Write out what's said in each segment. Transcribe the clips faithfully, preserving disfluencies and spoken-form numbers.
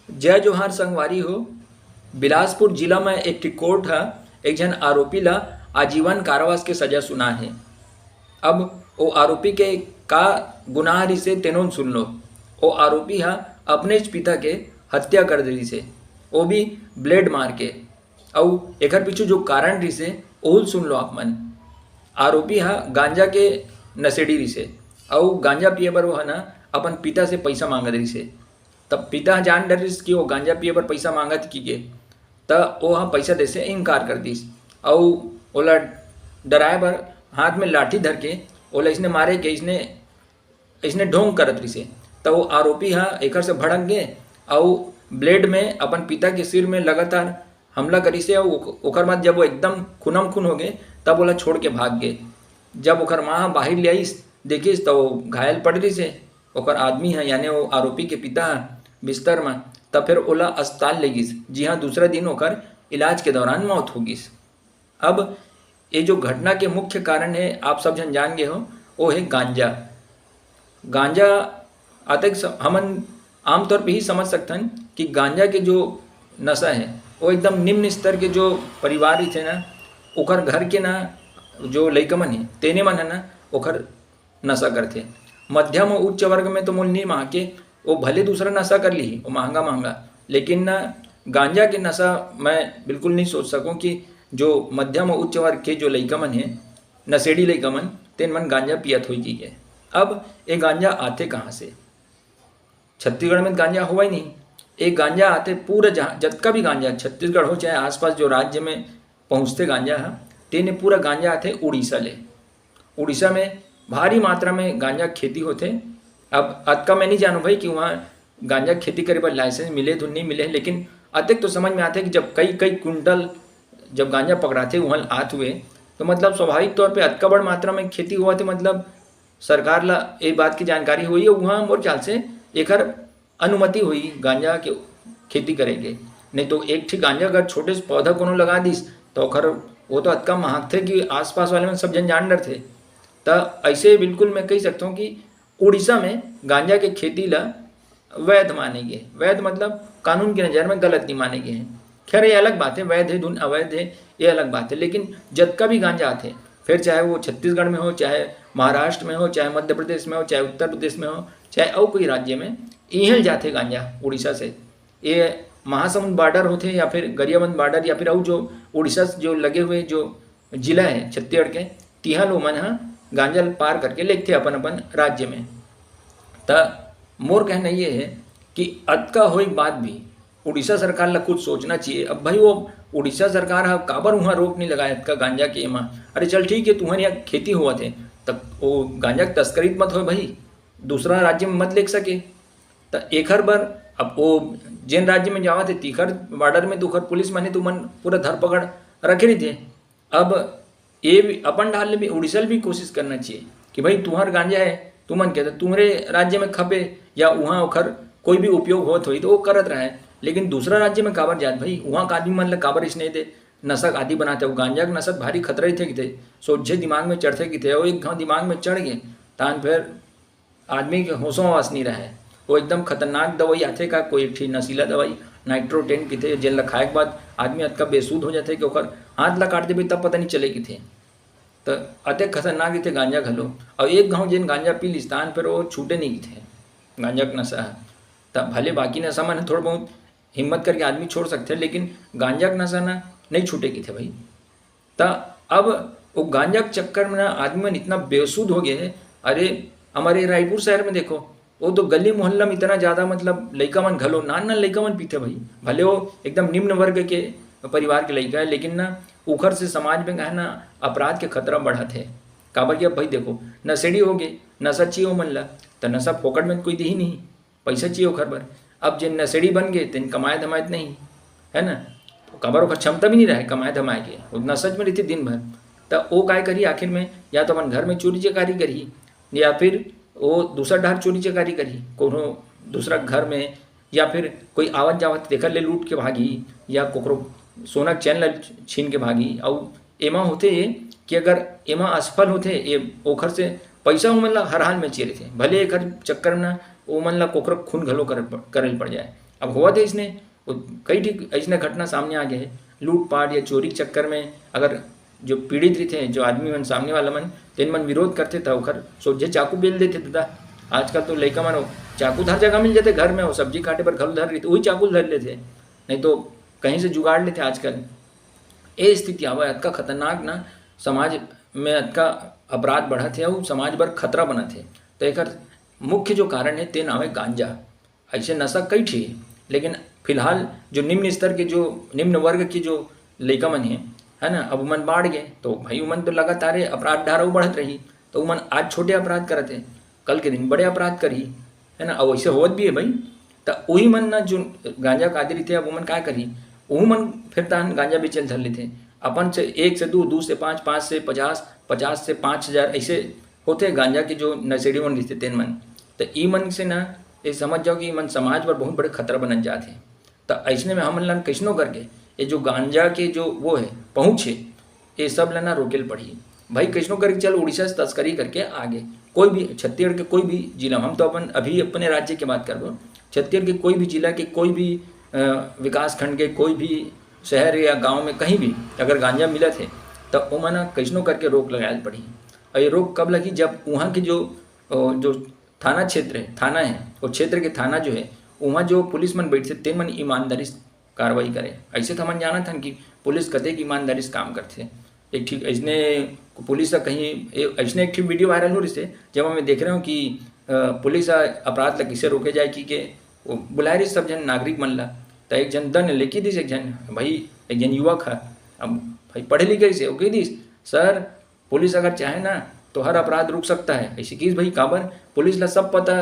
जय जोहार संगवारी हो। बिलासपुर जिला में एक ठी कोर्ट ह एक झन आरोपी ला आजीवन कारावास के सजा सुनाय हे। अब ओ आरोपी के का गुनाह रिसे तेनो ल सुन लो। ओ आरोपी ह अपनेच पिता के हत्या कर दे रिसे, ओ भी ब्लेड मार के। अउ एकर पीछू जो कारण रिसे ओहू ल सुन लो आप मन। आरोपी ह गांजा के नशेड़ी रिसे, अउ गांजा पिए बर वो ह ना अपन पिता से पैसा मांगत रिसे। तब पिता ह जान डरिस कि वो गांजा पिए बर पैसा मांगत कि के, त ओ ह पैसा दे से इनकार कर दिस, अउ ओला डराए बर हाथ में लाठी धर के ओला इसने मारे के, इसने इसने ढोंग करत रिसे। त वो आरोपी ह एकर से भड़क गे, अउ ब्लेड में अपन पिता के सिर में लगातार हमला करिसे, अउ ओक-, ओकर बाद जब वो एकदम खूनम खून हो गे, तब ओला छोड़ के भाग गे। जब ओकर माँ ह बाहिर ले आइस, देखिस त वो घायल पड़ रिसे। ओकर आदमी ह, यानी वो आरोपी के पिता ह बिस्तर म, त फिर ओला अस्पताल ले गिस, जिहां दूसरा दिन ओकर इलाज के दौरान मौत हो गिस। अब ये जो घटना के मुख्य कारण हे, आप सब झन जान गे हो, वो हे गांजा। गांजा आते स-, हमन आमतौर पे ही समझ सकथन कि गांजा के जो नशा हे, वो एकदम निम्न स्तर के जो परिवार रहिथे ना, ओकर घर के ना जो लइका मन हे, तेने मन हे ना, ओकर नशा करथे। मध्यम अउ उच्च वर्ग में तो मोल नी मांगे, वो भले दूसरा नशा कर लिही, वो महंगा महंगा, लेकिन ना, गांजा के नशा मैं बिल्कुल नहीं सोच सकूं कि जो मध्यम अउ उच्च वर्ग के जो लइका मन हे, नशेड़ी लइका मन, तेन मन गांजा पियत होई कि के। अब ये गांजा आथे कहाँ से? छत्तीसगढ़ में गांजा होवय नहीं। ये गांजा आथे पूरा जहाँ, जतका भी गांजा छत्तीसगढ़ हो चाहे आसपास जो राज्य में पहुँचथे गांजा ह, तेने पूरा गांजा आथे उड़ीसा ले। उड़ीसा में भारी मात्रा में गांजा खेती होथे। अब अतका मैं नहीं जानूं भाई कि वहाँ गांजा खेती करे बर लाइसेंस मिले तो नहीं मिले, लेकिन अतेक तो समझ में आथे कि जब कई कई कुंटल जब गांजा पकड़ाथे उहाँ आत हुए, तो मतलब स्वाभाविक तौर पे अतका बड़ मात्रा में खेती होवथे, मतलब सरकार ला ये बात की जानकारी होई, उहाँ मोर ख्याल से एकर अनुमति होई गांजा के खेती करे के। नहीं तो एक ठी गांजा अगर छोटे से पौधा कोनो लगा दिस, तो ओकर, वो तो अतका महकथे कि आसपास वाले मन सब झन जान डरथे। त ऐसे बिल्कुल मैं कही सकता हूँ कि उड़ीसा में गांजा के खेती ला वैध माने गे। वैध मतलब कानून के नजर में गलत नहीं माने गे हे। खैर, ये अलग बात हे, वैध हे धुन अवैध हे, ये अलग बात हे। लेकिन जतका भी गांजा आथे, फिर चाहे वो छत्तीसगढ़ में हो, चाहे महाराष्ट्र में हो, चाहे मध्य प्रदेश में हो, चाहे उत्तर प्रदेश में हो, चाहे अउ कोई राज्य में, इहें ल जाथे गांजा उड़ीसा से। ये महासमुंद बॉर्डर होथे या फिर गरियाबंद बॉर्डर या फिर अउ जो उड़ीसा से जो लगे हुए जो जिला हे छत्तीसगढ़ के, तिहां ल ओमन ह गांजा ल पार करके लेगथे अपन अपन राज्य में। त मोर कहना ये हे कि अतका होए के बाद भी उड़ीसा सरकार ला कुछ सोचना चाहिए। अब भाई, वो उड़ीसा सरकार ह काबर उहाँ रोक नहीं लगाए अतका गांजा के एमा? अरे चल ठीक हे, तुम्हर यहाँ खेती होवत हे, त वो गांजा के तस्करी मत होए भाई, दूसरा राज्य में मत लेग सके। त एखर बर अब वो जेन राज्य में जावत हे, तीखर बॉर्डर में तो ओखर पुलिस मन हे, तुमन पूरा धरपकड़ रखे रहिथे। अब ये भी अपन डाल ले भी उड़ीसा ल भी कोशिश करना चाहिए कि भाई, तुहर गांजा हे, तुमन के, त तुम्हरे राज्य में खपे या उहाँ ओखर कोई भी उपयोग होत होई, त वो करत रहे। लेकिन दूसरा राज्य में काबर जात भाई? उहाँ के आदमी मन ल काबर इसने दे नशा के आदी बनाथे? वो गांजा के नशा त भारी खतरा रहिथे किथे, सोझे दिमाग में चढ़थे किथे, वो एक घाव दिमाग में चढ़ गे, तान फिर आदमी के होशो हवास नहीं रहे। वो एकदम खतरनाक दवाई आथे का, कोई एक ठी नशीला दवाई, नाइट्रोटेन किथे, जेन ल खाए के बाद आदमी अतका बेसुध हो जाथे कि ओकर हाथ ला काट देबे तब पता नहीं चले किथे। त अतेक खतरनाक रहिथे गांजा घलो। अउ एक घाव जेन गांजा पी लिस, तान फिर वो छूटे नहीं किथे गांजा के नशा ह। त भले बाकी नशा मन ह थोड़ा बहुत हिम्मत करके आदमी छोड़ सकथे, लेकिन गांजा के नशा ना नहीं छूटे किथे भाई। त अब वो गांजा के चक्कर में ना आदमी मन इतना बेसुध हो गए हे। अरे, हमारे रायपुर शहर में देखो, वो तो गली मोहल्ला में इतना ज्यादा, मतलब, लइका मन घलो, नान नान लइका मन पीथे भाई। भले वो एकदम निम्न वर्ग के परिवार के लइका हे, लेकिन ना, उखर से समाज में, कहे ना, अपराध के खतरा बढ़त हे। काबर कि अब भाई देखो, नशेड़ी हो गए, नशा चाहिए ओमन ला, त नशा फोकट में कोई दिही नहीं, पैसा चाहिए ओखर बर। अब जेन नशेड़ी बन गए, तेन कमाए धमाए त नहीं, है ना? तो काबर ओखर क्षमता भी नहीं रहे कमाए धमाए के, वो नशा में रहिथे दिन भर। त वो काय करही आखिर में? या तो अपन घर में चोरी चकारी करही, या फिर वो दूसरा डहर चोरी चकारी करही, कोनो दूसरा घर में, या फिर कोई आवत जावत तेकर ले लूट के भागही, या कोकरो सोना के चैन ला छीन के भागही। अउ एमा होथे ये कि अगर एमा असफल होथे, ये ओखर से पैसा ओमन ला हर हाल में चाहिए रहिथे, भले एकर चक्कर में ना ओमन ला कोकरो खून घलो करे, करे ल पड़ जाए। अब होवत हे इसने, वो कई ठीक ऐसने घटना सामने आ गए हे, लूटपाट या चोरी के चक्कर में अगर जो पीड़ित रहिथे, जो आदमी मन, सामने वाला मन, तेन मन विरोध करथे, त ओखर सोझे चाकू बेल देथे दादा। आजकल तो लइका मन चाकू हर जगह मिल जाथे, घर में वो सब्जी काटे बर घलो धर रहिथे, वही चाकू धर लेथे, नहीं तो कहीं से जुगाड़ लेथे आजकल। ए स्थिति आवे, अतका खतरनाक ना, समाज में अतका अपराध बढ़त हे अउ समाज बर खतरा बनत हे। तो एकर मुख्य जो कारण हे, तेन आवे गांजा। ऐसे नशा कई ठे हे, लेकिन फिलहाल जो निम्न स्तर के, जो निम्न वर्ग के जो लइका मन हे, है ना, अब उमन बाढ़ गए, तो भाई उमन तो लगातार अपराध धारा बढ़त रही, तो उमन आज छोटे अपराध करत हे, कल के दिन बड़े अपराध करही, है ना। अब ऐसे होवत भी हे भाई, त उही मन ना जो गांजा कादी रहिथे, अब उमन काय करही, उहू मन फिर तान गांजा बेचे ल धर लेथे। अपन से एक से दू, दू से पाँच, पाँच से पचास, पचास से पाँच हजार, ऐसे होथे गांजा के जो नशेड़ी मन रहिथे तेन मन। त ई मन से ना, ये समझ जाओ कि ई मन समाज बर बहुत बड़े खतरा बनत जात हे। त अइसने में हमन ला कइसनो करके ये जो गांजा के जो वो हे, पहुँच हे, ये सब ला ना रोके ल पड़ही। भाई कइसनो करके चल उड़ीसा से तस्करी करके आगे, कोई भी छत्तीसगढ़ के कोई भी जिला में, हम तो अपन अभी अपने राज्य के बात करबो, छत्तीसगढ़ के कोई भी जिला के कोई भी, अ, विकास खंड के कोई भी शहर या गांव में कहीं भी अगर गांजा मिलत हे, त ओमन ह कइसनो करके रोक लगाए ल पड़ही। और ये रोक कब लगही? जब उहाँ के जो, अ, जो थाना क्षेत्र हे, थाना हे, वो क्षेत्र के थाना जो हे, उहाँ जो पुलिस मन बैठथे, तेन मन ईमानदारी से कार्रवाई करे। ऐसे तो हमन जानत हन कि पुलिस कतेक ईमानदारी से काम करथे। एक ठीक ऐसने पुलिस का कहीं, ए-, ऐसने एक ठीक वीडियो वायरल हो रही से, जब मैं देख रहे हूँ कि, अ, पुलिस ह अपराध ला किसे रोके जाए कि के, वो बुलाए रही सब जन नागरिक मन ला, त एक जन दन लेके दिस, एक जन भाई, एक जन युवक ह, अब भाई पढ़े लिखे से, वो कह दिस, "सर, पुलिस अगर चाहे ना, तो हर अपराध रुक सकता है।" ऐसे किस भाई, काबर? पुलिस ला सब पता,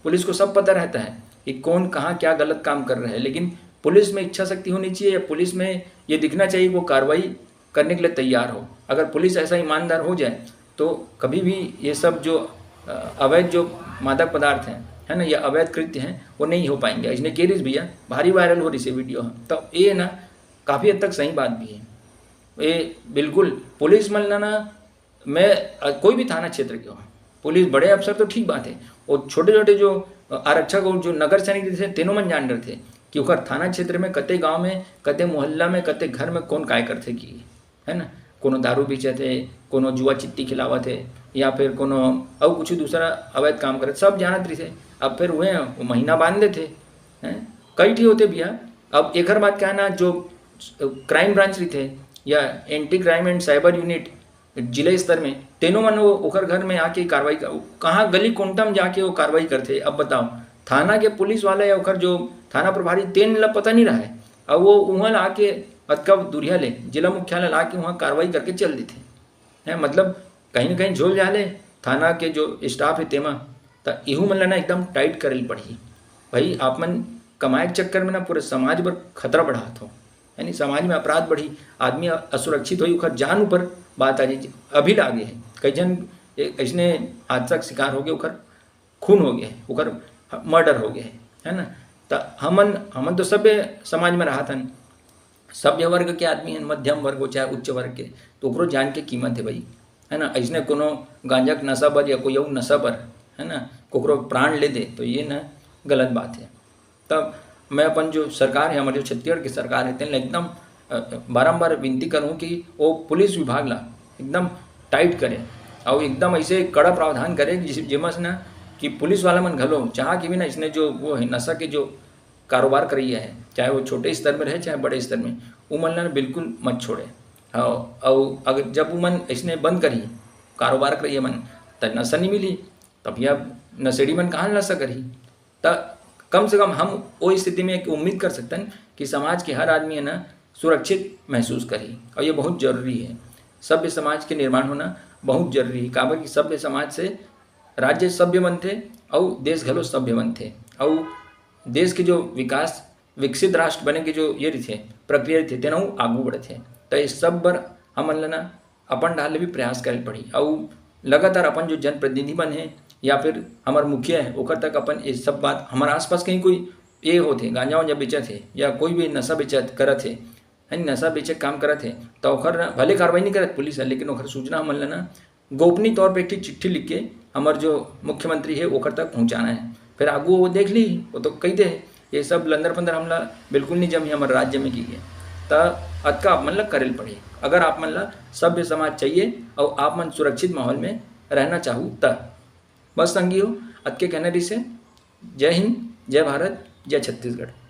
पुलिस को सब पता रहता है कि कौन कहाँ क्या गलत काम कर रहा है, लेकिन पुलिस में इच्छा शक्ति होनी चाहिए या पुलिस में ये दिखना चाहिए कि वो कार्रवाई करने के लिए तैयार हो। अगर पुलिस ऐसा ईमानदार हो जाए, तो कभी भी ये सब जो, अ, अवैध जो मादक पदार्थ हैं, है ना, या अवैध कृत्य हैं, वो नहीं हो पाएंगे। इसने कह रही भैया, भारी वायरल हो रही से वीडियो है, तो ये ना काफ़ी हद तक सही बात भी है। ये बिल्कुल पुलिस मन ला ना, मैं, अ, कोई भी थाना क्षेत्र के हो, पुलिस बड़े अफसर तो ठीक बात है, और छोटे छोटे जो, अ, आरक्षक और जो नगर सैनिक रहिथे, तेनो मन जान डरथे कि ओकर थाना क्षेत्र में कते गांव में, कते मोहल्ला में, कते घर में कौन काय करथे कि, है ना, कोनो दारू बेचत हे, कोनो जुआ चिट्टी खिलावत हे, या फिर कोनो अउ कुछ दूसरा अवैध काम करत, सब जानत रहिथे। अब फिर उहे वो महीना बांध देथे, हैं, कई ठी होथे भैया। अब एकर बात क्या है ना, जो क्राइम ब्रांच रहिथे या anti crime and cyber unit जिला स्तर में, तेनो मन वो ओकर घर में आके कार्रवाई कर, कहाँ गली कोंटा में जाके वो कार्रवाई करथे। अब बताओ, थाना के पुलिस वाला या ओकर जो थाना प्रभारी, तेन ला पता नहीं रहे, अब वो उहाँ ला आके अतका दूरिहा ले जिला मुख्यालय ला के उहाँ कार्रवाई करके चल देथे। हैं, मतलब कहीं ना कहीं झोल जाले थाना के जो स्टाफ है तेमा, त इहू मन ला ना एकदम टाइट करे ल पड़ही। भाई आप मन कमाए के चक्कर में ना पूरे समाज बर खतरा बढ़ात हो, यानी समाज में अपराध बढ़ी, आदमी असुरक्षित होई, ओकर जान ऊपर बात आ जाई। अभी लागे है कई जन ए-, ऐसने हादसा के शिकार हो गए, ओकर खून हो गए, ओकर मर्डर हो गए, है ना। त हमन, हमन तो सभ्य समाज में रहत हन, सभ्य वर्ग के आदमी हन, मध्यम वर्ग हो चाहे उच्च वर्ग के, तो ओकरो जान के कीमत है भाई, है ना। ऐसने कोनो गांजा के नशा बर या कोई अउ नशा बर, है ना, कोकरो प्राण ले दे, तो ये ना गलत बात है। तब मैं अपन जो सरकार है, हमारे जो छत्तीसगढ़ की सरकार है, तेन एकदम, अ, बारंबार विनती करूँ कि वो पुलिस विभाग ला एकदम टाइट करे और एकदम ऐसे कड़ा प्रावधान करे कि जिस, जेमा से ना कि पुलिस वाला मन घलो चाह के भी ना इसने जो वो है नशा के जो कारोबार करइया है, चाहे वो छोटे स्तर में रहे चाहे बड़े स्तर में, उमन ला बिल्कुल मत छोड़े। हाँ, और अगर जब उमन इसने बंद करी कारोबार करइया मन, त नशा नहीं मिली, तब यह नशेड़ी मन कहाँ नशा करही? त कम से कम हम वो स्थिति में एक उम्मीद कर सकते हैं कि समाज के हर आदमी है ना सुरक्षित महसूस करही, और ये बहुत जरूरी है। सभ्य समाज के निर्माण होना बहुत जरूरी है, काबर कि सभ्य समाज से राज्य सभ्य बनथे और देश घलो सभ्य बनथे, और देश के जो विकास, विकसित राष्ट्र बने के जो ये रहिथे, प्रक्रिया रहिथे, तेनहू आगू बढ़थे। त ये सब बर हमन ल ना अपन डाहर ले भी प्रयास करे ल पड़ही, अउ लगातार अपन जो जनप्रतिनिधि मन हे या फिर हमर मुखिया हे, ओकर तक अपन ये सब बात, हमर आसपास कहीं कोई ये होथे, गांजा वांजा बेचत हे या कोई भी नशा बेचत करत हे, यानी नशा बेचे के काम करत हे, त ओकर ना भले कार्रवाई नहीं करत पुलिस ह, लेकिन ओकर सूचना हमन ल ना गोपनीय तौर पे एक ठे चिट्ठी लिख के हमर जो मुख्यमंत्री हे ओकर तक पहुंचाना है। फिर आगू वो देख ली, वो तो कही दे, ये सब लंदर फंदर हमला बिल्कुल नहीं जमी हमर राज्य में की है। त अतका आप मन ला करे ल पड़ही, अगर आप मन ला सभ्य समाज चाहिए और आप मन सुरक्षित माहौल में रहना चाहू त। बस संगी हो, अतके कहना रहिसे। जय हिंद, जय भारत, जय छत्तीसगढ़।